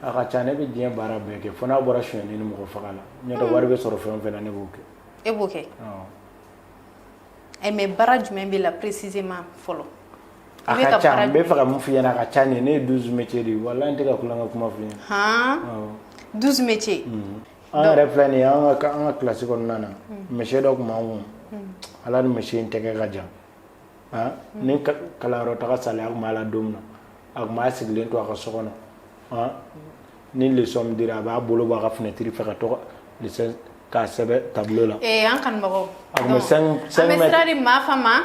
A ka ca, ne bɛ diɲɛ baara bɛɛ kɛ, fo n'a bɔra sonyɛni ni mɔgɔ faga la. N'o tɛ, wari bɛ sɔrɔ fɛn o fɛn na, ne b'o kɛ. E b'o kɛ? Awɔ. Mais baara jumɛn b'i la précisément fɔlɔ? A ka ca. N bɛ fɛ ka mun f'i ɲɛna, a ka ca. Nin ne ye 12 métiers de ye. Walahi, n tɛ ka kulonkɛ kuma f'i ɲɛna. Han, 12 métiers? An yɛrɛ filɛ nin ye, an ka kilasi kɔnɔna na, monsieur dɔ tun b'an kun. Ala ni monsieur in tɛgɛ ka jan. Han, ni kalanyɔrɔ taga saliya tun b'a la don min na, a tun b'a sigilen to a ka so kɔnɔ. Han, ni leçon min dira, a b'a bolo bɔ a ka fenêtre fɛ ka to ka leçon k'a sɛbɛn tableau la. Ee, an kanubagaw, A tun bɛ 5 an bɛ mètres. sira di Mafa ma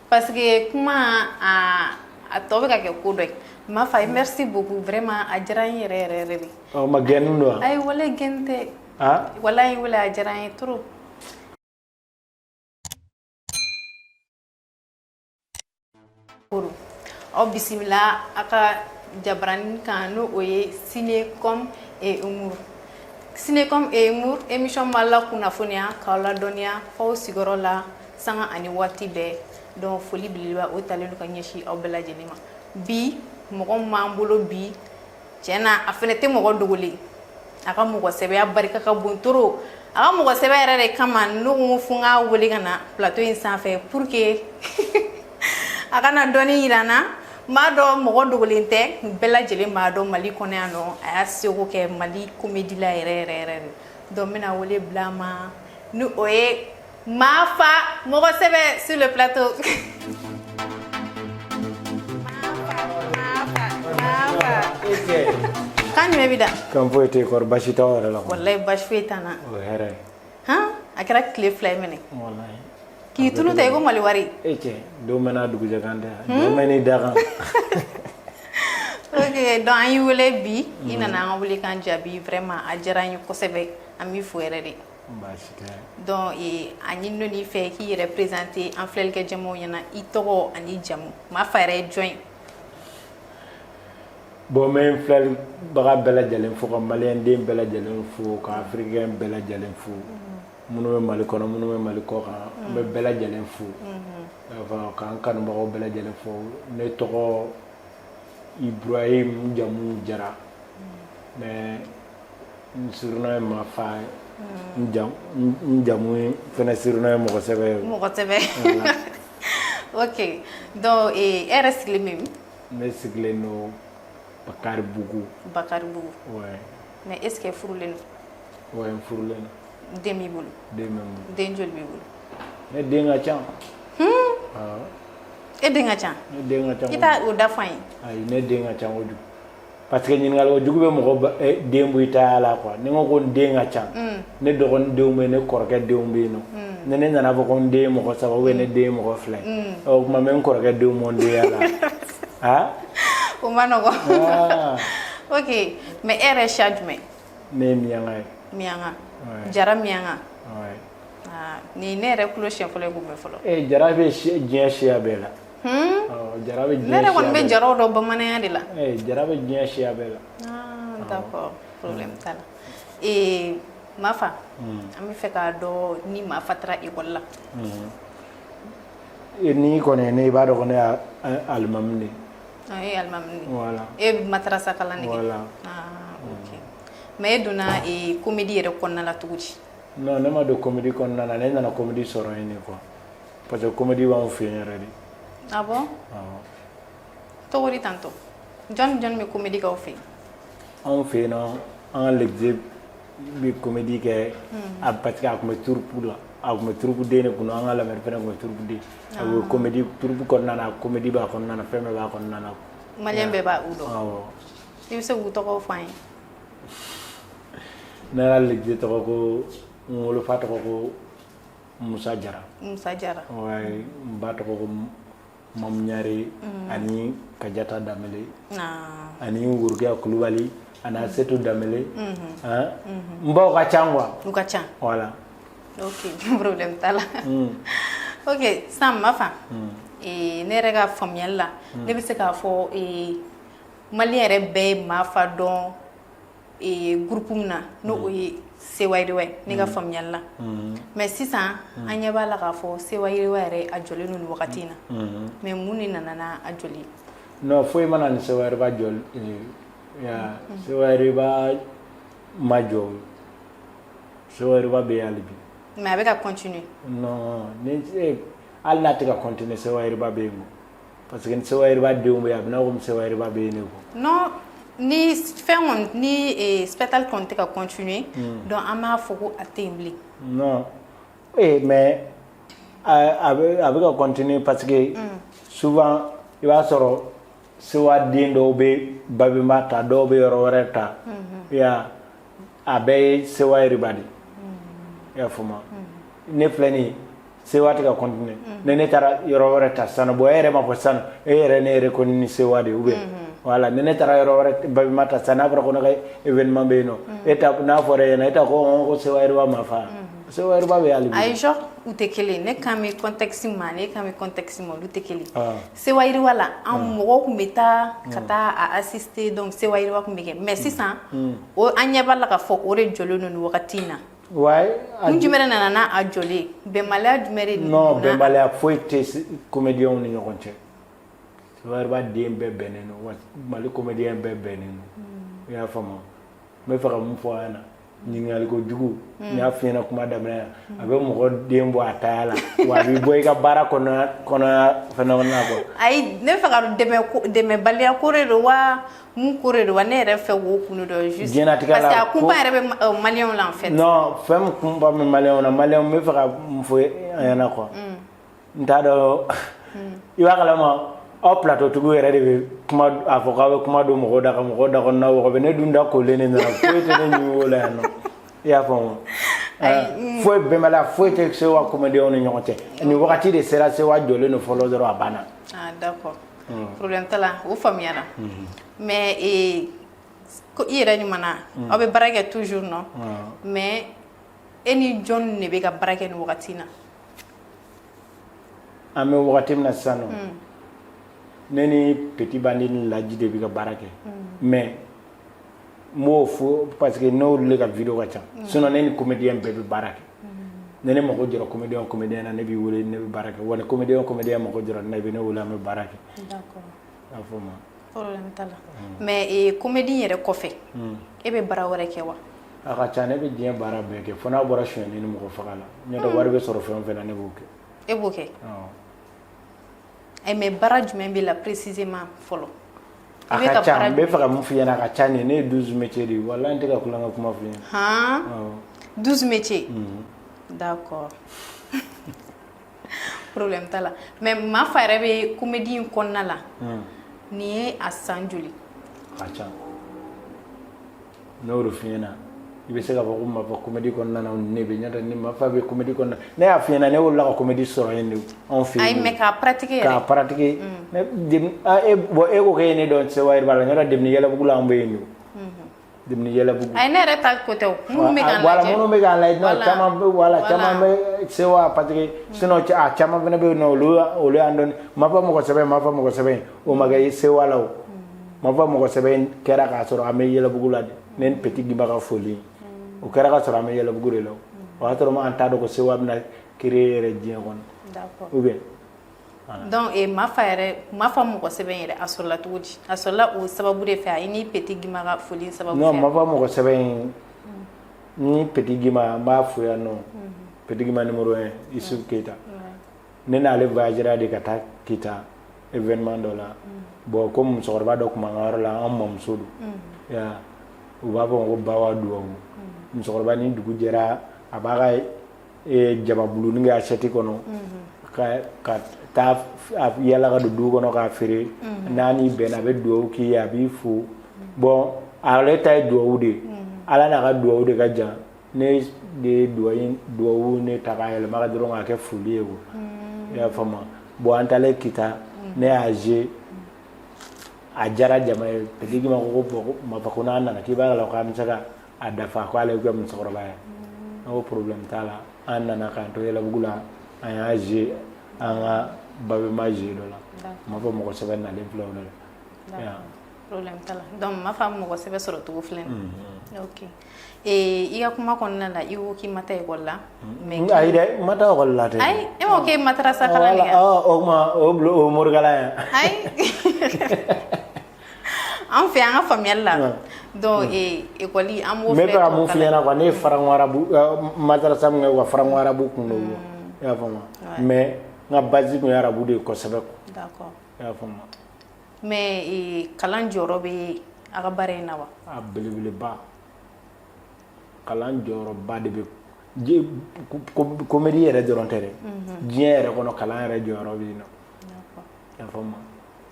parce que kuma a tɔ bɛ ka kɛ ko dɔ ye. Mafa, merci beaucoup, vraiment a diyara n ye yɛrɛ yɛrɛ yɛrɛ de. Ɔ, ma gɛnni don wa? Ayi, walayi, gɛn tɛ. Ah. Walayi, walayi, a diyara n ye trop. Aw bisimila a ka jabaranin kan, n'o o ye Ciné-Com et Humour. Ciné-Com et Humour, émission b'a la kunnafoniya k'aw ladɔnniya f'aw sigiyɔrɔ la, sanga ani waati bɛɛ. Donc foli belebeleba o talen don ka ɲɛsin aw bɛɛ lajɛlen ma. Bi mɔgɔ min b'an bolo bi, tiɲɛ na, a fɛnɛ tɛ mɔgɔ dogolen. A ka mɔgɔ sɛbɛya barika ka bon trop. A ka mɔgɔ sɛbɛ yɛrɛ de kama ne ko fo n k'a wele ka na plateau in sanfɛ pour que a kana dɔɔni yira n na. N b'a dɔn mɔgɔ dogolen tɛ, bɛɛ lajɛlen b'a dɔn Mali kɔnɔ yan nɔ. A y'a seko kɛ Mali comédie la yɛrɛ yɛrɛ yɛrɛ de. Donc n bɛna wele bila a ma, ni o ye Mafa mɔgɔ sɛbɛ sur le plateau. Mafa, Mafa, kan jumɛn bɛ da? Kan foyi tɛ yen kɔrɔ, basi t'aw yɛrɛ la kɔni? Walayi, basi foyi t'an na. O ye hɛrɛ ye. Han, a kɛra tile 2 ye minɛ. Walayi. K'i tunu ta i ko Mali wari. E cɛ, don bɛ n'a dugujɛ kan tɛ, don bɛ n'i da kan. Ok, donc an y'i wele bi, i nana an ka wele kan jaabi. Vraiment a diyara an ye kosɛbɛ, an b'i fo yɛrɛ de. Baasi tɛ. Donc a ɲininen n'i fɛ k'i yɛrɛ présenter an filɛlikɛ jamaw ɲɛna, i tɔgɔ ani jamu, Mafa yɛrɛ ye jɔn ye? Bon, n bɛ n filɛlibaga bɛɛ lajɛlen fo, ka maliyɛn den bɛɛ lajɛlen fo, ka africain bɛɛ lajɛlen fo, minnu bɛ Mali kɔnɔ, minnu bɛ Mali kɔ kan, n bɛ bɛɛ lajɛlen fo, k'an kanubagaw bɛɛ lajɛlen fo. Ne tɔgɔ Ibrahim, jamu Jara, mais n surnom ye Mafa ye. N jamu fɛnɛ surnom ye mɔgɔ sɛbɛ ye. Mɔgɔ sɛbɛ, ok. Donc e yɛrɛ sigilen bɛ min? Ne sigilen don Bakaribugu. Bakaribugu? Ouais. Mais est ce que furulen don? Ouais, n furulen don. Den b'i bolo? Den bɛ n bolo. Den joli b'i bolo? Ne den ka ca. Awɔ. E den ka ca? Ne den ka ca. I t'a o da fɔ an ye. Ayi, ne den ka ca kojugu, parce que ɲininkali ko jugu bɛ mɔgɔ den bɔ i ta la quoi. Ni n ko ko n den ka ca, ne dɔgɔnin denw bɛ yen, ne kɔrɔkɛ denw bɛ yen nɔ. Ni ne nana fɔ ko n den ye mɔgɔ 3 ou bien ne den ye mɔgɔ 2 ye, o tuma n bɛ n kɔrɔkɛ denw bɔ n denya la. Ah. O ma nɔgɔn. Ok, mais e yɛrɛ siya jumɛn? Ne ye miyanka ye. Miyanka, Jara miyanka? Ouais. Ah, nin ne yɛrɛ tulo siɲɛ fɔlɔ ye k'o mɛn fɔlɔ. Eh, Jara bɛ diɲɛ siya bɛɛ la. Jara bɛ diɲɛ. Ne yɛrɛ kɔni bɛ jaraw dɔn bamananya de la. Eh, Jara bɛ diɲɛ siya bɛɛ la. Ah, d'accord, problème t'a la. Ee, Mafa, an bɛ fɛ k'a dɔn ni Mafa taara école la. N'i kɔni ne, i b'a dɔn ko ne ye alimami de ye. Ah, e ye alimami de ye. Voilà. E bɛ madarasa kalan de kɛ. Voilà. Ah, ok. Mais e donna comédie yɛrɛ kɔnɔna la cogo di? Non, ne ma don comédie kɔnɔna na, ne nana comédie sɔrɔ yen de quoi. Parce que comédie b'anw fɛ yen yɛrɛ de. Ah bon? Awɔ. Cogo di tantɔ? Jɔn jɔn bɛ comédie k'aw fɛ yen? Anw fɛ yen nɔ, an ka lɛgise bɛ comédie kɛ a, parce que a tun bɛ troupe la, a tun bɛ troupe den de kun, an ka lamɛnni fana tun bɛ troupe den. A bɛ comédie troupe kɔnɔna na, comédie b'a kɔnɔna na, fɛn bɛɛ b'a kɔnɔna na. Maliyɛn bɛɛ b'a u dɔn. Awɔ. I bɛ se k'u tɔgɔw fɔ an ye? Ne ka lɛgise tɔgɔ ko, n wolofa tɔgɔ ko Musa Jara. Musa Jara. Ouais, n ba tɔgɔ ko Mamu Ɲare ani Kajata Danbele ani Worokiya Kulubali ani Asetu Danbele. N baw ka ca quoi. U ka ca. Voilà. Ok, problème t'a la. Ok, sisan Mafa, ne yɛrɛ ka faamuyali la, ne bɛ se k'a fɔ maliyɛn yɛrɛ bɛɛ ye Mafa dɔn groupe min na, n'o o ye Sewa Yiriwa ye, ne ka faamuyali la. Mais sisan an ɲɛ b'a la k'a fɔ Sewa Yiriwa yɛrɛ a jɔlen don nin wagati in na. Mais mun de nana n'a a jɔli ye? Non, foyi ma na ni Sewa Yiriwa jɔli. Ya Sewa Yiriba ma jɔ, Sewa Yiriba bɛ yen hali bi. Mais a bɛ ka continuer? Non, ni hali n'a tɛ ka continuer, Sewa Yiriba bɛ yen ko, parce que ni Sewa Yiriba denw bɛ yen, a bɛ n'a komi Sewa Yiriba bɛ yen de ko. Non, ni fɛn kɔni ni spectacle kɔni tɛ ka continuer, donc an b'a fɔ ko a tɛ yen bilen. Non, mais a bɛ ka continuer, parce que souvent i b'a sɔrɔ Sewa den dɔw bɛ Babemba ta, dɔw bɛ yɔrɔ wɛrɛ ta. Ya, a bɛɛ ye Sewa Yiriba de ye. I y'a faamu? Ne filɛ nin ye, Sewa tɛ ka continuer. Ne taara yɔrɔ wɛrɛ ta sisan, bon, e yɛrɛ ma fɔ sisan, e yɛrɛ, ne yɛrɛ ko ni Sewa de ye, ou bien voilà, ni ne taara yɔrɔ wɛrɛ Babemba ta sisan, n'a fɔra ko ne ka événement bɛ yen nɔ, e ta n'a fɔra e ɲɛna, e ta ko Sewa Yiriba ma fa, Sewa Yiriba bɛ hali bi. Ayi, genre u tɛ kelen. Ne kan bɛ contexte ma, ne kan bɛ contexte ma, olu tɛ kelen. Sewa Yiriwa la, an mɔgɔw tun bɛ taa ka taa a assister, donc Sewa Yiriwa tun bɛ kɛ, mais sisan o an ɲɛ b'a la k'a fɔ o de jɔlen don nin wagati in na. Ouais. Kun jumɛn de nana n'a a jɔlen? Bɛnbaliya jumɛn de Non, donna? Bɛnbaliya foyi tɛ comédiens ni ɲɔgɔn cɛ. Sewa Yiriba den bɛɛ bɛnnen don wa, Mali comédien bɛɛ bɛnnen don. I y'a faamu? N bɛ fɛ ka mun fɔ a ɲɛna, ɲininkali kojugu, n y'a f'i ɲɛna kuma daminɛ na, a bɛ mɔgɔ den bɔ a taya la, wa a b'i bɔ i ka baara kɔnɔna kɔnɔna fɛnɛ na quoi. Ayi, ne fɛ ka dɛmɛ ko, dɛmɛbaliya ko de don wa, mun ko de don wa? Ne yɛrɛ fɛ k'o kun de dɔn juste. Diɲɛlatigɛ la, parce que a kunpa yɛrɛ bɛ maliyɛnw la en fait. Non, fɛn min kunpa bɛ maliyɛnw na, maliyɛnw, n bɛ fɛ ka mun fɔ a ɲɛna quoi, n t'a dɔn i b'a kalama, aw plateau tigiw yɛrɛ de bɛ kuma a fɔ k'aw bɛ kuma don mɔgɔw da ka mɔgɔw da kɔnɔna wɔgɔbɛ. Ne dun da kolen de nana, foyi tɛ ne ɲimi o la yan nɔ. I y'a faamu? Foyi, bɛnbaliya foyi tɛ Sewa comédiens ni ɲɔgɔn cɛ. Nin wagati de sera, Sewa jɔlen don fɔlɔ dɔrɔn, a banna. Ah d'accord, problème t'a la, o faamuyara. Mais ko i yɛrɛ ɲuman na, aw bɛ baara kɛ toujours, non? Mais e ni jɔn de bɛ ka baara kɛ nin wagati in na? An bɛ wagati min na sisan nɔ, ne ni Petit Bandi ni Laji de bɛ ka baara kɛ, mais n b'o fɔ parce que n'olu de ka vidéo ka ca. Sinon ne ni comédien bɛɛ bɛ baara kɛ. Ne mago jɔra comédien o comédien na, ne b'i wele, ne bɛ baara kɛ. Wa ni comédien o comédien mago jɔra ne na, i bɛ ne wele, an bɛ baara kɛ. I y'a faamu? Problème t'a la. Mais comédie yɛrɛ kɔfɛ, e bɛ baara wɛrɛ kɛ wa? A ka ca, ne bɛ diɲɛ baara bɛɛ kɛ, fo n'a bɔra sonyɛni ni mɔgɔ faga la. N'o tɛ, wari bɛ sɔrɔ fɛn o fɛn na, ne b'o kɛ. E b'o kɛ? Awɔ. Mais baara jumɛn b'i la précisément fɔlɔ? A I bɛ ka ca. baara N bɛ fɛ ka mun f'i ɲɛna, a ka ca. Nin ne ye 12 métiers de ye. Walahi, n tɛ ka kulonkɛ kuma f'i ɲɛna. Han? Awɔ. 12 métiers, d'accord, problème t'a la. Mais Mafa yɛrɛ bɛ comédie in kɔnɔna la, nin ye a san joli? A ka ca. N'o de f'i ɲɛna, i bɛ se k'a fɔ ko Mafa comédie kɔnɔna na, ne bɛ ɲɛ ni Mafa bɛ comédie kɔnɔna. Ne y'a f'i ɲɛna, ne wolola ka comédie sɔrɔ yen de, anw fɛ Ayi, yen. Mais k'a pratiquer K'a yɛrɛ. pratiquer, ne demi ah, e bon, e ko k'e ye ne dɔn Sewa Yiriba la, ɲɔrɔ Demini Yɛlɛbugu la, an bɛ yen de, Demini Yɛlɛbugu. Ayi, ne yɛrɛ ta ko tɛ o, minnu bɛ k'an Voilà, lajɛ. Minnu bɛ k'an lajɛ, non, caman bɛ, voilà, caman bɛ Sewa, parce que sinon a caman fana bɛ yen nɔ, olu y'an dɔn. Mafa mɔgɔ sɛbɛn, Mafa mɔgɔ sɛbɛn, o ma kɛ Sewa la. O Mafa mɔgɔ sɛbɛn kɛra k'a sɔrɔ an bɛ Yɛlɛbugu la de. Ne ni Petit Giba ka foli, o kɛra ka sɔrɔ an bɛ Yɛlɛbugu de la. O y'a sɔrɔ an t'a dɔn ko Sewa bɛna créer yɛrɛ diɲɛ kɔnɔ. Ou bien Donc Mafa yɛrɛ, Mafa mɔgɔ sɛbɛn yɛrɛ, a sɔrɔla cogo di? A sɔrɔla o sababu de fɛ, a ni Petit Gima ka foli sababu Non, fɛ? Mafa mɔgɔ sɛbɛn ni Petit Gima, n b'a fo yan nɔ, Petit Gima numéro 1, Isuf Keita. Ne n'ale voyagera de ka taa Kita événement dɔ la. Bon, comme musokɔrɔba dɔ tun b'an ka yɔrɔ la, an mamuso don ya, u b'a fɔ ko Bawa Duwawu. Musokɔrɔba, ni dugu jɛra, a b'a ka jababulunin kɛ assiette kɔnɔ ka taa a yala ka don du kɔnɔ k'a feere. N'a n'i bɛnna, a bɛ duwawu k'i ye, a b'i fo. Bon, ale ta ye duwawu de ye, Ala n'a ka duwawu de ka jan. Ne de ye duwawu ne ta k'a yɛlɛma ka dɔrɔn k'a kɛ foli ye quoi. I y'a faamu? Bon, an taalen Kita, ne y'a joué, a diyara jama ye. Petit Gima ko bon, ko Mafa, ko n'a nana k'i b'a la, k'an bɛ se ka a dafa, ko ale kɛ musokɔrɔba ye. Ne ko problème t'a la. An nana k'an to Yɛlɛbugu la, an y'a joué an ka Babemba joué dɔ la. Ma fɔ mɔgɔ sɛbɛn nalen filɛ o de la. Problème t'a la. Donc Mafa mɔgɔ sɛbɛn sɔrɔ cogo filɛ nin ye. Ok, i ka kuma kɔnɔna la, i ko k'i ma taa ekɔli la, mais Ayi dɛ, n ma taa ekɔli la tɛ. Ayi, e ma ko k'e madarasa kalan de kɛ? O tuma o bulon o morikalan ye. Ayi. An fɛ an ka faamuyali la, donc école an b'o n bɛ filɛ fɛ ka mun tubabukan f'i na. ɲɛna quoi, ne ye franco arabe madarasa min kɛ quoi, franco arabe kun don quoi, i y'a faamu? Mais n ka base kun ye arabu de ye kosɛbɛ quoi. I y'a faamu? Mais kalan jɔyɔrɔ bɛ a ka baara in na wa? A belebeleba, kalan jɔyɔrɔba de bɛ comédie yɛrɛ dɔrɔn tɛ dɛ, diɲɛ yɛrɛ kɔnɔ, kalan yɛrɛ jɔyɔrɔ bɛ yen nɔ. I y'a faamu?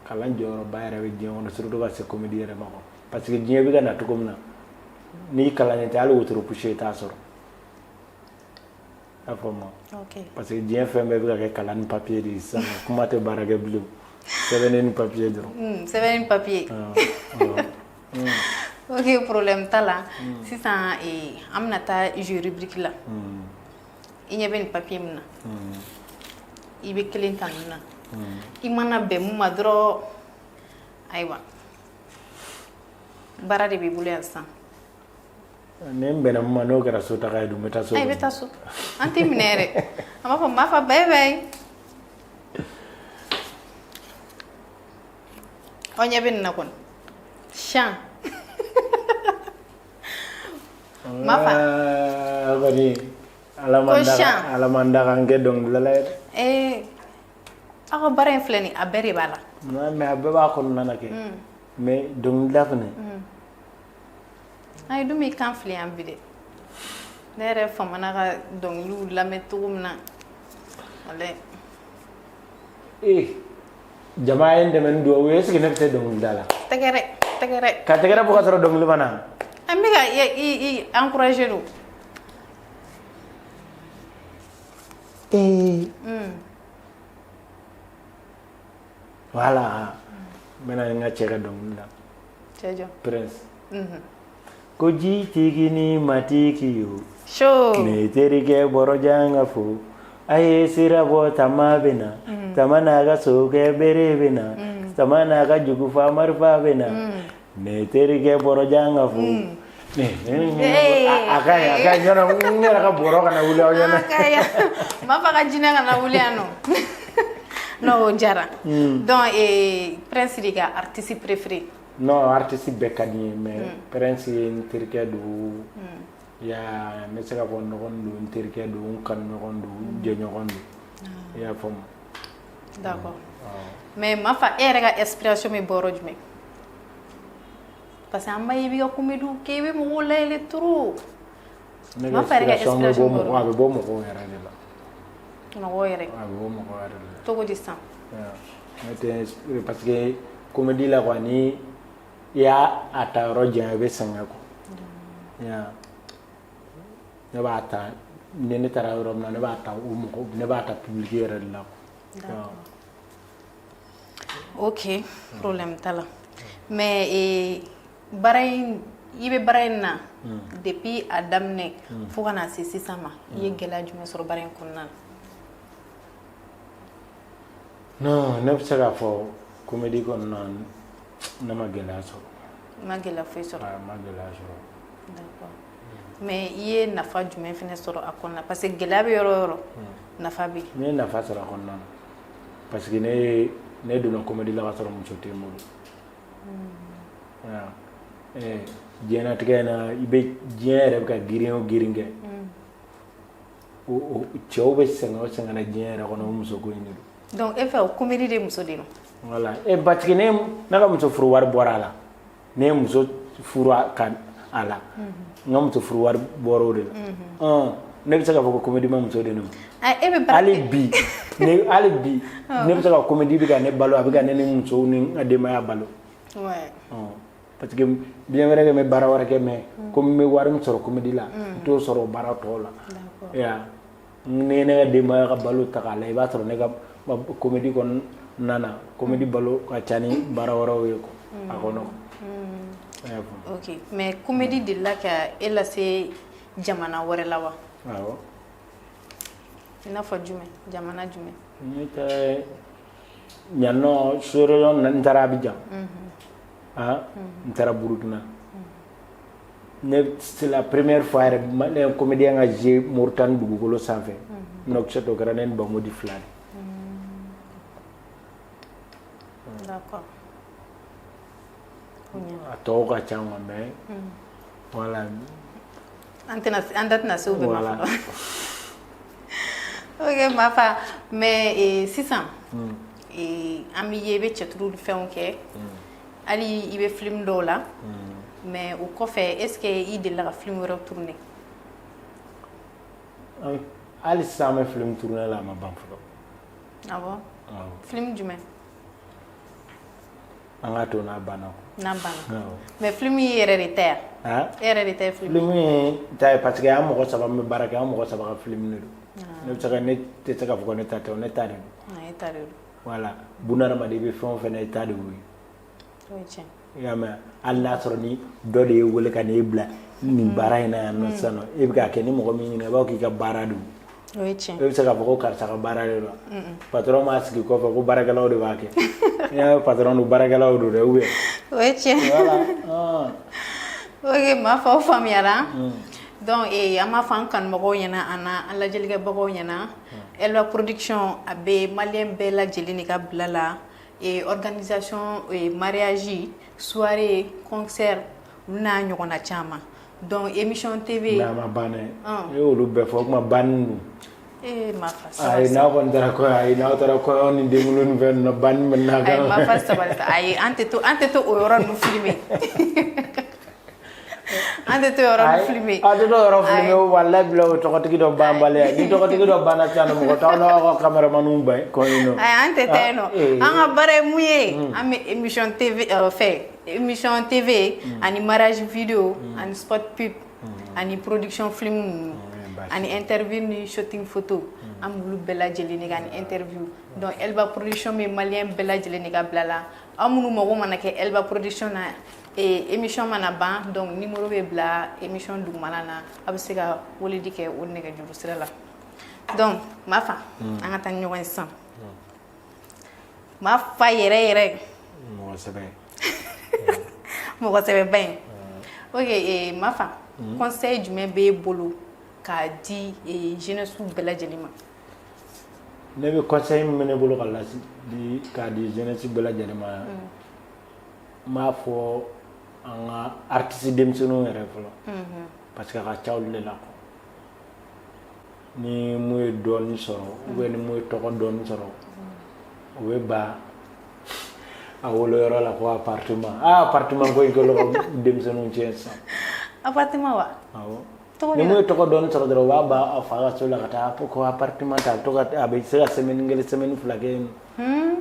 Kalan jɔyɔrɔba yɛrɛ bɛ diɲɛ kɔnɔ, surtout ka se comédie yɛrɛ ma quoi, parce que diɲɛ bɛ ka na cogo min na, n'i kalannen tɛ, hali wotoro poussé i t'a sɔrɔ, i y'a faamu? Parce que diɲɛ fɛn bɛɛ bɛ ka kɛ kalan ni papier de ye sisan, kuma tɛ baara kɛ bilen, sɛbɛnni ni papier dɔrɔn. Sɛbɛn ni papier. Ah, ah. Ok, problème t'a la. Sisan an bɛna taa jeu rubrique la. I ɲɛ bɛ nin papier min na, i bɛ kelen ta nin na, i mana bɛn mun ma dɔrɔn, ayiwa, baara de b'i bolo yan sisan. Ni n bɛnna mun ma, n'o kɛra so taga ye dun, n bɛ taa so. I bɛ taa so, an t'i minɛ yɛrɛ, an b'a fɔ Mafa bye bye. Aw ɲɛ bɛ nin na kɔni, sian Mafa. Ah, kɔni Ala man Ko da sian. Ala man da ka n kɛ dɔnkilidala ye dɛ. Aw ka baara in filɛ nin, a bɛɛ de b'a la. Non, mais a bɛɛ b'a kɔnɔna na kɛ, mais dɔnkilida fɛnɛ. Ayi, dun b'i kan fili yan bi dɛ. Ne yɛrɛ famana ka dɔnkiliw lamɛn cogo min na, walayi. Ee, jama ye n dɛmɛ ni duwawu ye, est ce que ne bɛ se dɔnkilida la? Tɛgɛrɛ, tɛgɛrɛ. Ka tɛgɛrɛ bɔ ka sɔrɔ dɔnkili ma na. An bɛ ka i encourager don. Ee, voilà, n bɛna n ka cɛ ka dɔnkili la. Cɛ jɔ? Prince ko jitigi ni matigi yo. Chaud. Ne terikɛ bɔrɔjan ka fo a ye sira bɔ, tama bɛ na, tama n'a ka sokɛ bere bɛ na, tama n'a ka jugufa marifa bɛ na, ne terikɛ bɔrɔjan ka fo. A ka ɲi, a ka ɲi. Yɔrɔ n yɛrɛ ka bɔrɔ kana wuli aw ɲɛna. Ah, kaya Mafa ka jinɛ kana wuli yan nɔ. Non, o diyara. Donc Prince de ka artiste préféré? Non, artiste bɛɛ ka di n ye, mais Prince ye n terikɛ don ya, n bɛ se k'a fɔ n dɔgɔnin don, n terikɛ don, n kanuɲɔgɔn don, n jɛɲɔgɔn don, i y'a faamu? D'accord. Mais Mafa, e yɛrɛ ka inspiration bɛ bɔ yɔrɔ jumɛn? Parce que an b'a ye i b'i ka comédie kɛ, i bɛ mɔgɔw layɛlɛ trop. Ne ka Mafa yɛrɛ ka inspiration bɛ bɔ inspiration mɔgɔ, bɔ a bɛ bɔ mɔgɔw yɛrɛ de la. Mɔgɔw yɛrɛ? A bɛ bɔ mɔgɔw yɛrɛ de la. Cogo di sisan? Ne tɛ, parce que comédie la quoi, ni i y'a a ta yɔrɔ jan, i bɛ sɛgɛn quoi. Ya, ne b'a ta, ni ne taara yɔrɔ min na, ne b'a ta o mɔgɔ, ne b'a ta public yɛrɛ de la quoi. Ok, problème t'a la. Mais baara in, i bɛ baara in na depuis a daminɛ fo ka na se sisan ma, i ye gɛlɛya jumɛn sɔrɔ baara in kɔnɔna na? Non, ne bɛ se k'a fɔ comédie kɔnɔna na, ne ma gɛlɛya sɔrɔ. I ma gɛlɛya foyi sɔrɔ? A ma gɛlɛya sɔrɔ. D'accord. Mais i ye nafa jumɛn fɛnɛ sɔrɔ a kɔnɔna? Parce que gɛlɛya bɛ yɔrɔ o yɔrɔ, nafa bɛ yen. Ne ye nafa sɔrɔ a kɔnɔna na, parce que ne donna comédie la ka sɔrɔ muso tɛ n bolo. Diɲɛlatigɛ in na, i bɛ diɲɛ yɛrɛ bɛ ka girin o girin kɛ, o cɛw bɛ sɛgɛn o sɛgɛn na diɲɛ yɛrɛ kɔnɔ, o musoko in de don. Donc e fɛ, o comédie de muso de don? Voilà, e parce que ne ka muso furu wari bɔra a la, ne ye muso furu a ka a la, n ka muso furu wari bɔra o de la. Ɔn, ne bɛ se k'a fɔ ko comédie ma muso de ne ma. Ah, e bɛ baara Hali bi ne, hali bi ne bɛ se ka comédie bɛ ka ne balo, a bɛ ka ne ni musow ni n ka denbaya balo. Ɔn, parce que bien vrai que n bɛ baara wɛrɛ kɛ, mais komi n bɛ wari min sɔrɔ comédie la, n t'o sɔrɔ o baara tɔw la. Ya, ni ye ne ka denbaya ka balo ta k'a lajɛ, i b'a sɔrɔ ne ka comédie kɔnɔna na, comédie balo ka ca ni baara wɛrɛw ye quoi, a kɔnɔ. I y'a faamu? Ok, mais comédie delila ka e lase jamana wɛrɛ la wa? Awɔ. I n'a fɔ jumɛn, jamana jumɛn? Ne tɛ yan nɔ, sous-région na, n taara Abidjan, ah, n taara Burukina. Ne, c'est la première fois yɛrɛ ne ye comédien ka jouer Mauritanie dugukolo sanfɛ, Nouakchott, o kɛra ne ni Bamodi fila de. D'accord. A tɔw ka ca quoi, mais voilà. An tɛna, an da tɛna se o bɛɛ ma fɔlɔ. Ok Mafa, mais sisan an b'i ye i bɛ cɛturu ni fɛnw kɛ, hali i bɛ film dɔw la, mais o kɔfɛ, est ce que i delila ka film wɛrɛw tourner? Hali sisan an bɛ film tourner la, a ma ban fɔlɔ. Ah bon? Awɔ. Film jumɛn? An ka to n'a banna. N'a banna. Awɔ. Mais film y'i yɛrɛ de ta yan? Han? E yɛrɛ de ta ye film? Film ye ta ye parce que an mɔgɔ saba min bɛ baara kɛ, an mɔgɔ saba ka film de don. Ne bɛ se ka, ne tɛ se k'a fɔ ko ne ta tɛ o, ne ta de don. Ah, e ta de don. Voilà, bunadamaden, i bɛ fɛn o fɛn na, i ta de y'o ye. O ye tiɲɛ. I y'a mɛn? Hali n'a sɔrɔ ni dɔ de y'e wele ka n'e bila nin baara in na yan nɔ sisan nɔ, e bɛ k'a kɛ, ni mɔgɔ min ɲininka, i b'a fɔ k'i ka baara don. O ye tiɲɛ. E bɛ se k'a fɔ ko karisa ka baara de don? Patron b'a sigi kɔfɛ ko baarakɛlaw de b'a kɛ. N'i y'a mɛn patron don, baarakɛlaw don dɛ, ou bien? O ye tiɲɛ. Voilà. Ah. Ok Mafa, o faamuyara. Donc an b'a fɔ an kanubagaw ɲɛna, an na an lajɛlikɛbagaw ɲɛna, Elba Production a bɛ malien bɛɛ lajɛlen de ka bila la, organisation mariage, soirée, concert, olu n'a ɲɔgɔnna caman. Donc émission TV. Mais a ma ban dɛ. E y'olu bɛɛ fɔ, o kuma banni dun? Eh Mafa, Ayi, sabali. n'aw kɔni taara kɔɲɔ, ayi, n'aw taara kɔɲɔ ni denkundi ni fɛn ninnu na, banni bɛ n'a Ayi kan. Mafa, sabali sa. Ayi, an tɛ to o yɔrɔ ninnu filmer, an tɛ to yɔrɔ ninnu filmer. A tɛ t'o yɔrɔ filmer o, walayi bila o tɔgɔtigi dɔ banbaliya. Ni tɔgɔtigi dɔ banna sisan nɔ, mɔgɔ t'aw n'aw ka caméramanw ban kɔɲɔ nɔ. Ayi, an tɛ taa yen nɔ. Ah. An ka baara ye mun ye? An bɛ émission TV fɛ, émission TV ani mariage vidéo ani spot pub ani production film ninnu Baasi. ani interview ni shooting photo, an b'olu bɛɛ lajɛlen de kɛ, ani interview. Donc Elba Production bɛ malien bɛɛ lajɛlen de ka bila la. Aw minnu mago mana kɛ Elba Production na, émission mana ban, donc numéro bɛ bila émission dugumana na, aw bɛ se ka weleli kɛ o nɛgɛjuru sira la. Donc Mafa, an ka taa ni ɲɔgɔn ye sisan. Mafa yɛrɛ yɛrɛ. Mɔgɔ sɛbɛ. Mɔgɔ sɛbɛba in. Ok Mafa, conseil jumɛn b'e bolo k'a di jeunesse bɛɛ lajɛlen ma? Ne bɛ conseil min bɛ ne bolo ka lase di k'a di jeunesse bɛɛ lajɛlen ma, n b'a fɔ an ka artiste denmisɛnninw yɛrɛ fɔlɔ, parce que a ka ca olu de la quoi. Ni mun ye dɔɔnin sɔrɔ ou bien ni mun ye tɔgɔ dɔɔnin sɔrɔ, o bɛ ban a woloyɔrɔ la ko appartement. Ah, appartement ko in kɛlen ka denmisɛnninw tiɲɛ sisan. Appartement wa? Awɔ. Tɔgɔ Ni de mun la. ye tɔgɔ dɔɔnin sɔrɔ dɔrɔn, u b'a ban a fa ka so la ka taa ko appartement ta. A bɛ to ka, a bɛ se ka semaine kelen, semaine 2 kɛ yen nɔ.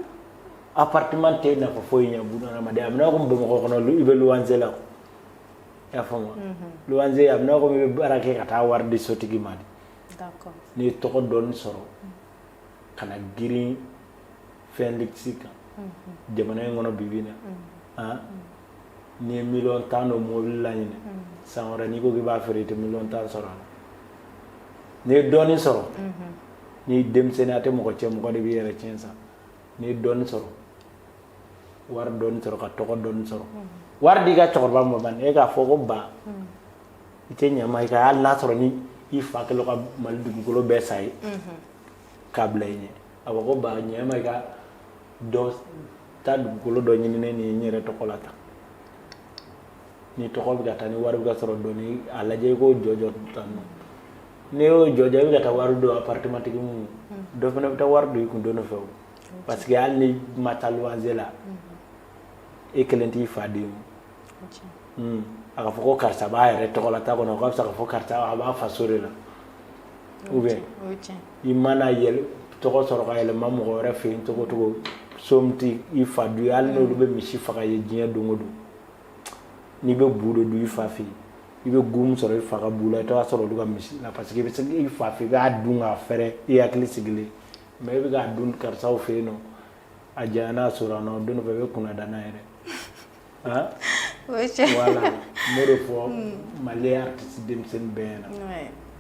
Appartement tɛ nafa foyi ɲɛ bunahadamadenya. A bɛ n'a komi Bamakɔ kɔnɔ, i bɛ luwanse la, i y'a faamu? Luwanse, a bɛ n'a komi i bɛ baara kɛ ka taa wari di sotigi ma de. N'i ye tɔgɔ dɔɔnin sɔrɔ, ka na girin fɛn luxe kan jamana in kɔnɔ bi bi in na, ah, n'i ye miliyɔn 10 don mobili la ɲinɛ, san wɛrɛ n'i ko k'i b'a feere, i tɛ miliyɔn 10 sɔrɔ a la. N'i ye dɔɔnin sɔrɔ, n'i denmisɛnnin, a tɛ mɔgɔ cɛ, mɔgɔ de b'i yɛrɛ tiɲɛ sa. N'i ye dɔɔnin sɔrɔ, wari dɔɔnin sɔrɔ, ka tɔgɔ dɔɔnin sɔrɔ, wari di i ka cɛkɔrɔba ma bani, e k'a fɔ ko ba, i tɛ ɲɛ ma i ka, hali n'a sɔrɔ ni i fa kɛlen ka Mali dugukolo bɛɛ sa ye k'a bila i ɲɛ, a fɔ ko ba, ɲɛ ma i ka dɔ taa dugukolo dɔ ɲini ne ni n yɛrɛ tɔgɔ la tan. Ni tɔgɔ bɛ ka taa, ni wari bɛ ka sɔrɔ dɔɔni, a lajɛ i k'o jɔ jɔ tan nɔ. N'i y'o jɔ jɔ, i bɛ ka taa wari don appartement tigi mun, dɔ fana bɛ taa wari don i kun don dɔ fɛ o, parce que hali ni ma taa luwanse la, e kelen t'i fa den o. A ka fɔ ko karisa b'a yɛrɛ tɔgɔ la ta kɔnɔ, o ka fisa ka fɔ karisa a b'a faso de la, ou bien? O ye tiɲɛ. I mana yɛlɛ, tɔgɔ sɔrɔ ka yɛlɛma mɔgɔ wɛrɛ fɛ yen cogo o cogo, so min tɛ i fa du ye, hali n'olu bɛ misi faga ye diɲɛ don o don, n'i bɛ bu de dun i fa fɛ yen, i bɛ gu min sɔrɔ i fa ka bu la, i t'a sɔrɔ olu ka misi la, parce que i bɛ se i fa fɛ, i b'a dun k'a fɛrɛ, i hakili sigilen. Mais i bɛ k'a dun karisaw fɛ yen nɔ, a janya n'a sɔrɔ nɔ, don dɔ fɛ i bɛ kunna da n'a ye dɛ, han. O ye tiɲɛ. Voilà, n b'o de fɔ Mali artiste denmisɛnnin bɛɛ ɲɛna.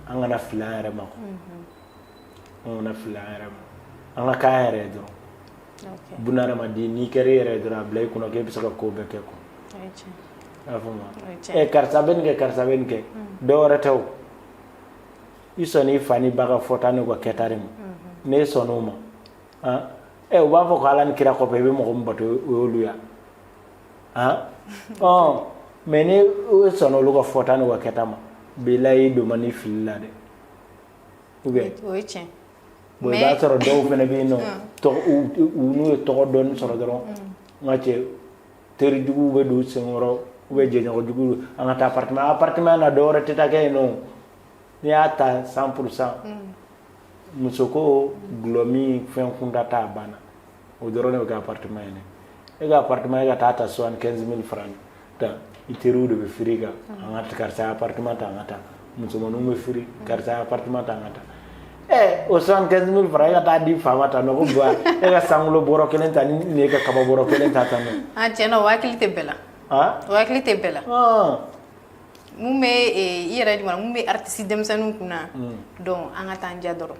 An kana fili an yɛrɛ ma quoi, an kana fili an yɛrɛ ma, an ka k'an yɛrɛ ye dɔrɔn. Bunahadamaden, n'i kɛra i yɛrɛ ye dɔrɔn, a bila i kunna k'e bɛ se ka ko bɛɛ kɛ quoi. O ye tiɲɛ. I y'a faamu? O ye tiɲɛ. Ɛ, karisa bɛ nin kɛ, karisa bɛ nin kɛ, dɔ wɛrɛ tɛ o, i sɔnn'i fa ni ba ka fɔta n'u ka kɛta de ma. N'e sɔnn'o ma, han, ɛ, u b'a fɔ ko Ala ni kira kɔfɛ, i bɛ mɔgɔ min bato, o y'olu ya, han. Ɔ mais ni o sɔnna olu ka fɔta n'u ka kɛta ma, bilayi, i don man di fili la dɛ, ou bien? O ye tiɲɛ. Bon, i b'a sɔrɔ dɔw fana bɛ yen nɔ, tɔgɔ u n'u ye tɔgɔ dɔɔni sɔrɔ dɔrɔn, n ka cɛ, teri juguw bɛ don u senkɔrɔ ou bien jɛɲɔgɔn juguw. An ka taa appartement na, dɔwɛrɛ tɛ taa kɛ yen nɔ. N'i y'a ta 100%, musoko, gulɔmin, fɛn kunda t'a banna, o dɔrɔn de bɛ kɛ appartement ye dɛ. E ka appartement, e ka taa ta 75 000 francs ta, i teriw de bɛ firi kan: an ka karisa ye appartement ta, an ka taa. Musomaninw bɛ firi: karisa ye appartement ta, an ka taa. Ɛ, o 75 000 francs, e ka taa di fa ma tan nɔ, ko ba, e ka sankolo bɔrɔ kelen ta ni e ka kaba bɔrɔ kelen ta tan nɔ. Ah, tiɲɛ na, o hakili tɛ bɛɛ la. O hakili tɛ bɛɛ la. Mun bɛ i yɛrɛ jumɛn, mun bɛ artiste denmisɛnninw kunna, donc an ka taa an diya dɔrɔn.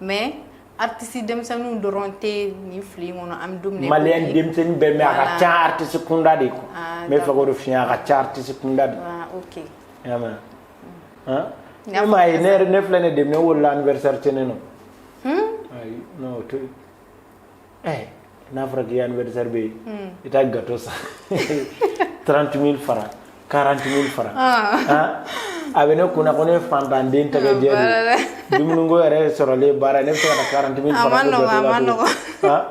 Mais artiste denmisɛnninw dɔrɔn tɛ nin fili in kɔnɔ, an bɛ don min na i ko Malien bi. denmisɛnnin bɛɛ, mais a ka ca artiste kunda de quoi. N bɛ fɛ k'o de f'i ɲɛna, a ka ca artiste kunda de. Ah, ok. I y'a mɛn, han? N y'a Ne m'a ye, ne yɛrɛ, ne filɛ nin ye, ne wolola anniversaire tɛ ne nɔ. Ayi, non, o tɛ. Ɛ, n'a fɔra k'i anniversaire bɛ yen, i taa gâteau san 30 000 francs, 40 000 francs, han, a bɛ ne kunna ko ne ye fantanden tɛgɛ jɛ de ye. Dumuniko yɛrɛ sɔrɔlen baara ye, ne bɛ se ka taa 40 000 A francs ma ko nɔgɔn, gâteau a la ma cogo nɔgɔn. Han,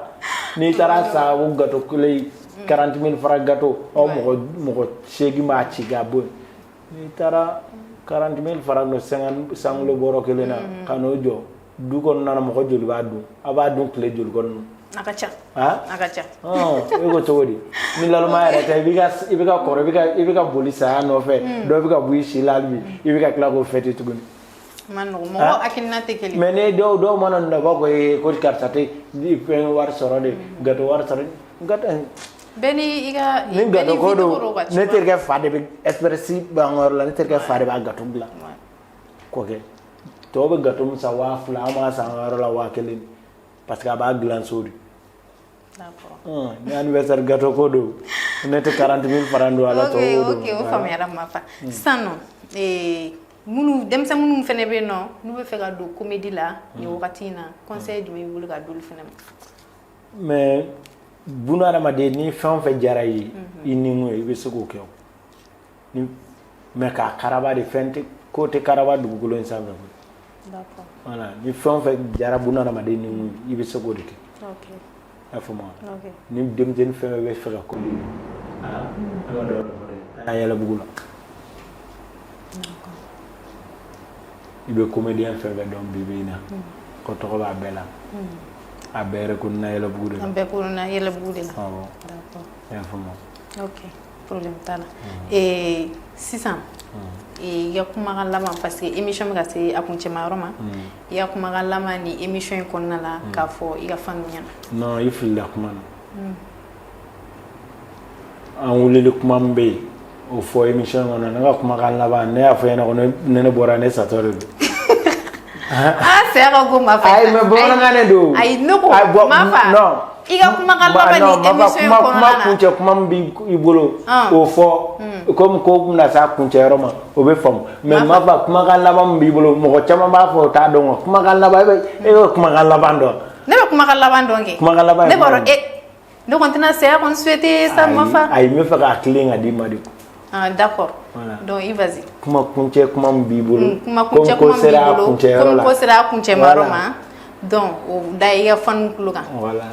n'i taara san o gâteau kelen, 40 000 francs gâteau, aw mɔgɔ 8 b'a ci k'a bɔ yen. N'i taara 40 000 francs don 50 sankolo bɔrɔ kelen na ka n'o jɔ du kɔnɔna na, mɔgɔ joli b'a dun? A b'a dun tile joli kɔnɔna? A ka ca. Han? A ka ca. Ɔn, e ko cogo di? Ni laloma yɛrɛ tɛ, i bɛ ka kɔrɔ, i bɛ ka boli saya nɔfɛ, dɔ bɛ ka bɔ i si la hali bi, i bɛ ka tila k'o fêter tuguni. A ma nɔgɔn, mɔgɔ hakilina tɛ kelen. Mais ni dɔw mana na, u b'a fɔ ee, ko karisa tɛ fɛn wari sɔrɔ de, gâteau wari sɔrɔ, gâteau. Bɛɛ ni i ka Ni bɛɛ ni gâteau ko vie don cogo don ka ne terikɛ fa de bɛ express b'an ka yɔrɔ la, ne terikɛ fa de b'a gâteau dilan. Kɔkɛ tɔw bɛ gâteau min san 2000, an b'a san an ka yɔrɔ la 1000, parce que a b'a dilan so de. Ni anniversaire gâteau ko don, ne tɛ 40 000 francs don a la, tɔw don. Ok, o faamuyara, Mafa. Sisan nɔ, minnu denmisɛn minnu fana bɛ yen nɔ, n'u bɛ fɛ ka don comédie la nin wagati in na, conseil jumɛn b'i bolo ka d'olu fana ma? Mais buna hadamaden, ni fɛn o fɛn diyara i ye, i ni mun ye, i bɛ se k'o kɛ o ni, mais k'a karaba de, fɛn tɛ ko tɛ karaba dugukolo in sanfɛ koyi. Voilà, ni fɛn o fɛn diyara buna hadamaden ni mun ye, i bɛ se k'o de kɛ. I y'a faamu wa? Ok. Ni denmisɛnnin fɛn fɛn bɛ fɛ ka ko, aa, an ka dɔ wɛrɛ fɔ dɛ, a yɛlɛ bugu la, i bɛ comédien fɛn fɛn dɔn bi bi in na, ko tɔgɔ b'a bɛɛ la, a bɛɛ yɛrɛ ko na yɛlɛbugu de la. An bɛɛ ko na yɛlɛbugu de la. Awɔ. I y'a faamu? Ok, problème t'a la. Sisan, i ka kumakan laban, parce que émission bɛ ka se a kuncɛma yɔrɔ ma, i ka kumakan laban ni émission in kɔnɔna la k'a fɔ i ka fanu ɲɛna. Non, i filila kuma na. An wulili kuma min bɛ yen, o fɔ émission kɔnɔ. Ne ka kumakan laban, ne y'a fɔ ɲɛna ko ne bɔra, ne satɔ de don. Ah, saya ka go, Mafa. Ayi, mais bamanankan de don. Ayi, ne ko Ayi, bon, Mafa, non. i ka kumakan laban non, ni Mafa, émission in kuma kɔnɔna kuma na. Kuncɛ kuma min b'i bolo, o fɔ. Komi ko bɛna s'a kuncɛ yɔrɔ ma, o bɛ faamu. Mais Mafa, kumakan laban min b'i bolo, mɔgɔ caman b'a fɔ o t'a dɔn. Wa kumakan laban, e bɛ kumakan laban dɔn? Ne bɛ kumakan laban dɔn kɛ. Kumakan laban ye Ne b'a jumɛn dɔn, e ne kɔni tɛna saya kɔni souhaiter sa, Mafa. Ayi, n bɛ fɛ k'a tilen ka d'i ma de. Ah, d'accord. Voilà. Donc i vas-y. Kuma kuncɛ kuma min b'i bolo. Kuma kuncɛ komi ko kuma min sera b'i a bolo, kuncɛ yɔrɔ komi la. ko sera a kuncɛma yɔrɔ Voilà. ma, donc o da i ka fanu tulo kan. Voilà.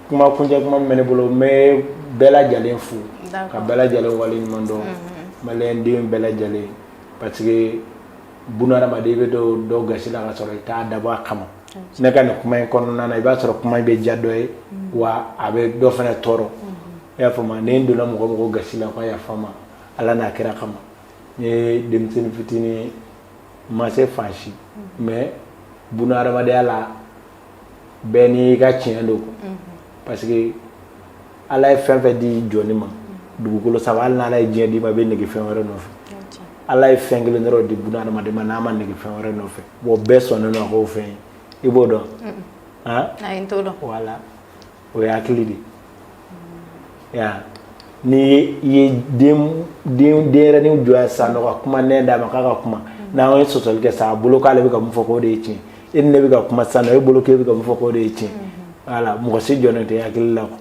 Kuma kuncɛ kuma min bɛ ne bolo, n bɛ bɛɛ lajɛlen fo ka bɛɛ lajɛlen waleɲuman dɔn, malien den bɛɛ lajɛlen, parce que buna hadamaden, i bɛ don dɔw gasi la ka sɔrɔ i t'a dabɔ a kama. Ne ka nin kuma in kɔnɔna na, i b'a sɔrɔ kuma in bɛ diya dɔ ye, wa a bɛ dɔ fana tɔɔrɔ. I y'a faamu? Ni n donna mɔgɔ mɔgɔ gasi la, k'a yafa n ma Ala n'a kira kama. N ye denmisɛnnin fitinin ye, n ma se fan si, mais buna hadamadenya la, bɛɛ n'i ka tiɲɛ don, parce que Ala ye fɛn fɛn di jɔnni ma dugukolo sanfɛ, hali n'Ala ye diɲɛ d'i ma, i bɛ nege fɛn wɛrɛ nɔfɛ. Ala ye fɛn kelen dɔrɔn di buna hadamaden ma n'a ma nege fɛn wɛrɛ nɔfɛ. Bon, bɛɛ sɔnnen don a k'o fɛn ye. I b'o dɔn han? Ayi, n t'o dɔn. Voilà, o ye hakili de ye. Ya ni i ye den den denyɛrɛnin jɔ yan sisan nɔ ka kuma nɛn d'a ma k'a ka kuma, n'an ye sɔsɔli kɛ sisan, a bolo k'ale bɛ ka mun fɔ k'o de ye tiɲɛ. E ni ne bɛ ka kuma sisan nɔ, e bolo k'e bɛ ka mun fɔ k'o de ye tiɲɛ. Voilà, mɔgɔ si jɔnnen tɛ hakili la quoi.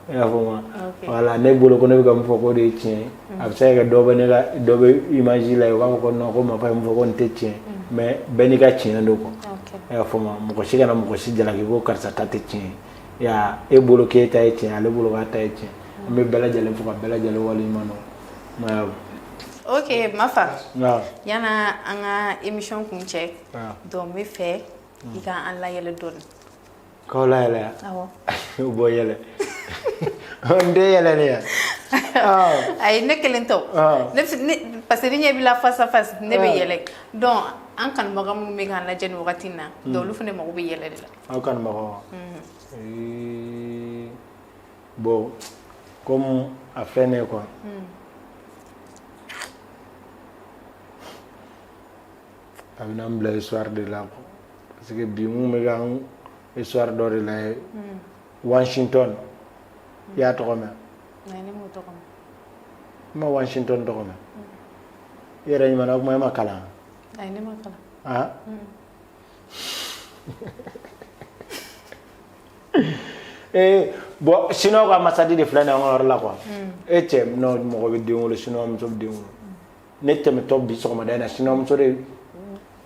I y'a faamu wa? Voilà, ne bolo ko ne bɛ ka min fɔ k'o de ye tiɲɛ ye. A bɛ se ka kɛ dɔ bɛ ne ka dɔ bɛ image la yen, u b'a fɔ ko non, ko Mafa ye min fɔ ko nin tɛ tiɲɛ ye. Mais bɛɛ n'i ka tiɲɛ don quoi. I y'a faamu wa? Mɔgɔ si kana mɔgɔ si jalaki ko karisa ta tɛ tiɲɛ ye. Ya, e bolo k'e ta ye tiɲɛ, ale bolo k'a ta ye tiɲɛ. An bɛ bɛɛ lajɛlen fo ka bɛɛ lajɛlen waleɲuman dɔn. Ok Mafa, yan'a an ka émission kuncɛ, donc n bɛ fɛ i ka an layɛlɛ dɔɔni. K'aw layɛlɛ? Awɔ. Bɔ yɛlɛ, n tɛ yɛlɛ de yan. Ayi, ne kelen tɛ o, ne parce que ni ɲɛ b'i la face à face, ne bɛ yɛlɛ. Donc an kanubaga minnu bɛ k'an lajɛ nin wagati in na, donc olu fana mago bɛ yɛlɛ de la. Aw kanubagaw, bon, comme a filɛ nin ye quoi, a bɛna n bila histoire de la quoi, parce que bi mun bɛ k'an histoire dɔ de la ye. Washington, i y'a tɔgɔ mɛn? Ne m'o tɔgɔ mɛn. I ma Washington tɔgɔ mɛn? I yɛrɛ ɲuman kuma, i ma kalan? Ayi, ne ma kalan. Ah, ee, bon, chinois ka ambassade de filɛ nin ye an ka yɔrɔ la quoi. E cɛ, non, mɔgɔ bɛ den wolo, chinois muso bɛ den wolo. Ne tɛmɛtɔ bi sɔgɔmada in na, chinois muso de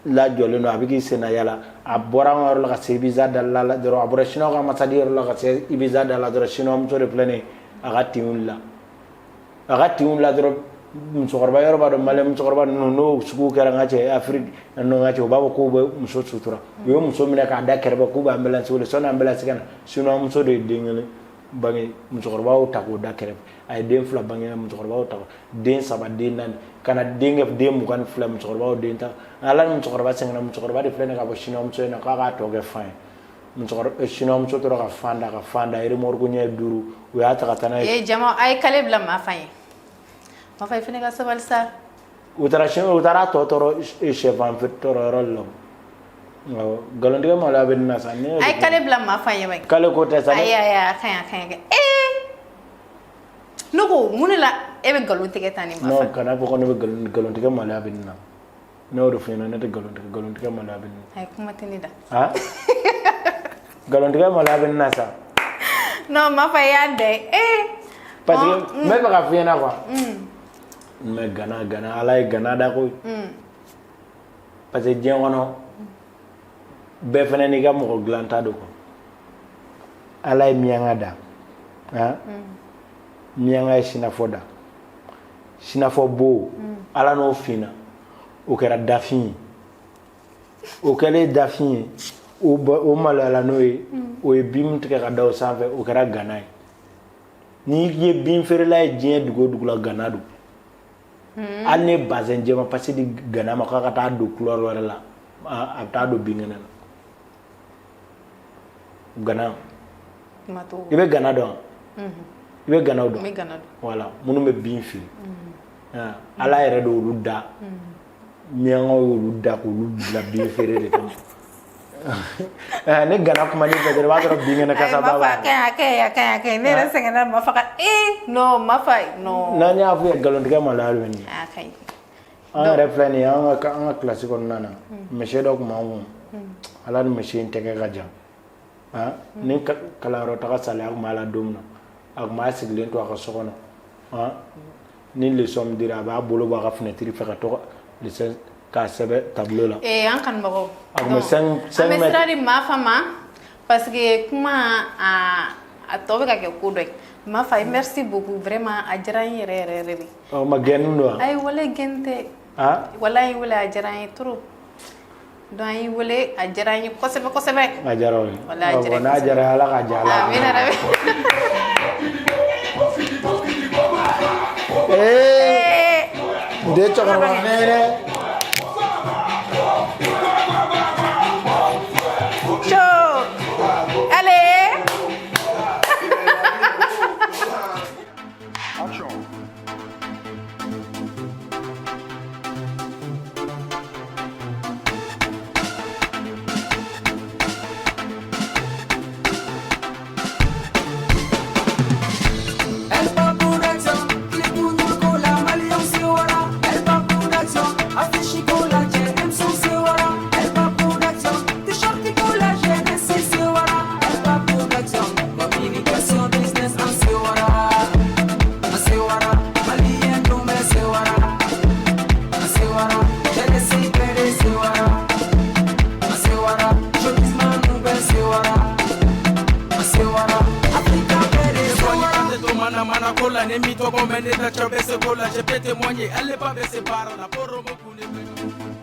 lajɔlen don, a bɛ k'i senna yala. A bɔra an ka yɔrɔ la ka se Ibiza da la dɔrɔn, a bɔra chinois ka ambassade yɔrɔ la ka se Ibiza da la dɔrɔn, chinois muso de filɛ nin ye, a ka tin wulila, a ka tin wulila dɔrɔn. Musokɔrɔba yɔrɔ b'a dɔn, malien musokɔrɔba ninnu, n'o sugu kɛra n ka cɛ Afiriki ninnu, ka cɛ, u b'a fɔ k'u bɛ muso sutura. U ye muso minɛ k'a da kɛrɛfɛ k'u bɛ ambulance wele. Sɔnni ambulance ka na, chinois muso de ye den kelen bange, musokɔrɔba y'o ta k'o da kɛrɛfɛ. A ye den fila bange, musokɔrɔba y'o ta, den saba, den naani, ka na den kɛ den 22, musokɔrɔba y'o den ta. Ala ni musokɔrɔba sɛgɛnna, musokɔrɔba de filɛ nin ye ka bɔ chinois muso in na k'a k'a tɔ kɛ fan ye. Musokɔrɔba, chinois muso tora ka fan da, ka fan da, remorque ɲɛ duuru, u y'a ta ka taa n'a ye. Ee jama, a ye kale bila Mafa ye. Mafa, i fana ka sabali sa. U taara u taara tɔ tɔrɔ sɛfan tɔrɔ yɔrɔ la. Awɔ, nkalontigɛ maloya bɛ ne na sa. Ne a ye kale bila Mafa ye bani. Kale ko tɛ sa. Ayi ayi, a ka ɲi, a ka ɲi. Ee, ne ko mun de la e bɛ nkalon tigɛ tan ni Mafa? Non, kana fɔ ko ne bɛ nkalon tigɛ, maloya bɛ ne na. Ne y'o de f'i ɲɛna, ne tɛ nkalon tigɛ, nkalon tigɛ maloya bɛ ne na. Ayi, kuma tɛ ne da. Ah, nkalon tigɛ maloya bɛ ne na sa. Non, Mafa, i y'a da ye. Ee. Parce que n bɛ fɛ ka f'i ɲɛna quoi. Mais gana gana, Ala ye gana da koyi. Parce que diɲɛ kɔnɔ bɛɛ fana n'i ka mɔgɔ dilanta don quoi. Ala ye miyanka da, han, miyanka ye sinafɔ da, sinafɔ bo, Ala n'o finna, o kɛra dafin ye. O kɛlen dafin ye, o maloyala n'o ye, o ye bin min tigɛ ka da o sanfɛ, o kɛra gana ye. N'i ye bin feerela ye diɲɛ dugu o dugu la, gana don. Hali ne bazɛn jɛma pasi di gana ma k'a ka taa don couleur wɛrɛ la, a bɛ taa don binkɛnɛ na. Gana, i bɛ gana dɔn? I bɛ ganaw dɔn? Voilà, minnu bɛ bin feere, Ala yɛrɛ de olu da, miyankaw y'olu da k'olu bila bin feere de kama. Ne gana kuma ni fɛ dɔrɔn, i b'a sɔrɔ binkɛnɛ kasa b'a la. A ka ɲi, a ka ɲi, a ka ɲi, a ka ɲi. Ne yɛrɛ sɛgɛnna Mafa ka. Ee non, Mafa, non. N'an y'a f'u ye, nkalontigɛ maloya bɛ nin. A ka ɲi. An yɛrɛ filɛ nin ye, an ka kilasi kɔnɔna na, monsieur dɔ tun b'an kun. Ala ni monsieur in tɛgɛ ka jan. Ni kalanyɔrɔ taga saliya tun b'a la don min na, a tun b'a sigilen to a ka so kɔnɔ, ni leçon min dira, a b'a bolo bɔ a ka fenêtre fɛ ka to leçon k'a sɛbɛn tableau la. Ee, an kanubagaw, a tun bɛ 5 an bɛ sira di Mafa ma parce que kuma a tɔ bɛ ka kɛ ko dɔ ye. Mafa, merci beaucoup, vraiment a diyara n ye yɛrɛ yɛrɛ yɛrɛ de. Ɔ ma gɛnni don wa? Ayi, walayi gɛnni tɛ. Walayi wele, a diyara n ye trop. Donc an y'i wele, a diyara n ye kosɛbɛ kosɛbɛ. A diyara o ye. Walayi a diyara n ye. N'a diyara Ala k'a diya Ala ye. Amina rabi. Ee, den cɛkɔrɔba mɛnɛ. Chaud. Allez. Action. Ne mi tɔgɔ mɛn ne ta cɛ bɛ se ko la. Je peux témoigner, elle est pas baissée par la poromo kune.